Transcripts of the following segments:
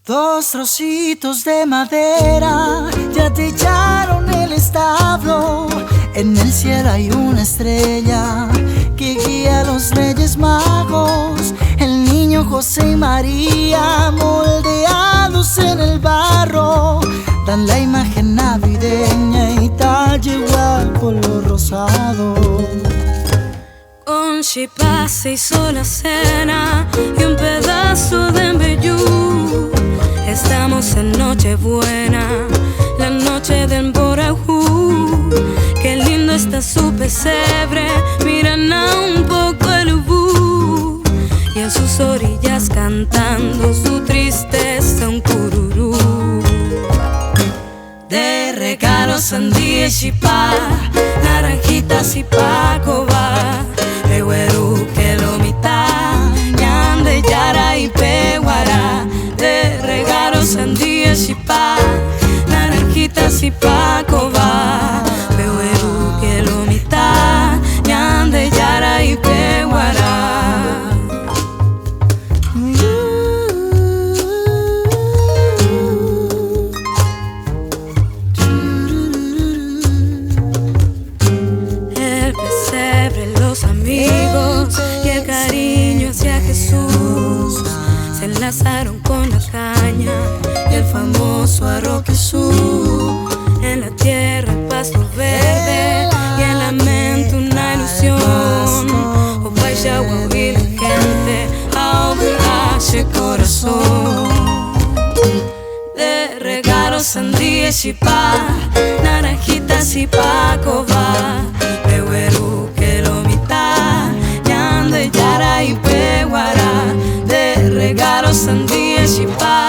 Dos trocitos de madera ya te echaron el establo. En el cielo hay una estrella que guía a los reyes magos. El niño José y María moldeados en el barro dan la imagen navideña y talle color rosado. Con chipá se hizo la cena y un pedazo de mbejú. Estamos en Nochebuena, la noche del Mborajú. Qué lindo está su pesebre, miran a un poco el ubú. Y en sus orillas cantando su tristeza un cururú. De regalo sandía y chipá, naranjitas y pacobá. Pehueru que lo mitad, ñande, yara y peguará. De regalo sandía y chipá, naranjitas y pacobá. Pehueru que lo mitad, ñande, yara y peguará. El pesebre, los amigos y el cariño hacia Jesús se enlazaron con la caña y el famoso arroquesú. En la tierra el pasto verde y en la mente una ilusión. O y la gente a corazón. De regalo sandía y chipá, naranjitas y pacobá. Pehueru que lo mitad, ñande, yara y peguará. De regalo sandía y chipá,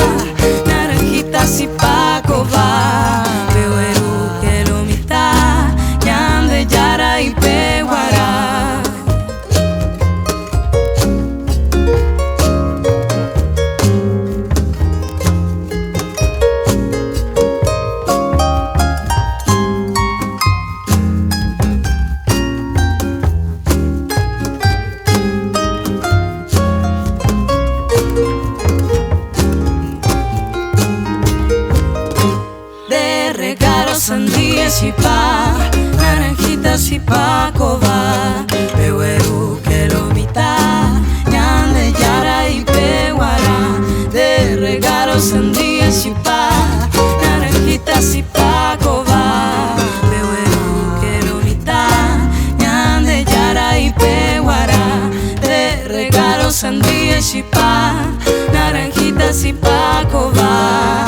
naranjitas y pacobá. Pehueru que lo mitad, ñande, yara y peguará. De regalo sandía y chipá, naranjitas y pacobá. Pehueru que lo mitad, ñande, yara y peguará. De regalo sandía y chipá, naranjitas y pacobá. Pehueru que lo mitad, ñande, yara y peguará. De regalo sandía y chipá, naranjitas y pacobá.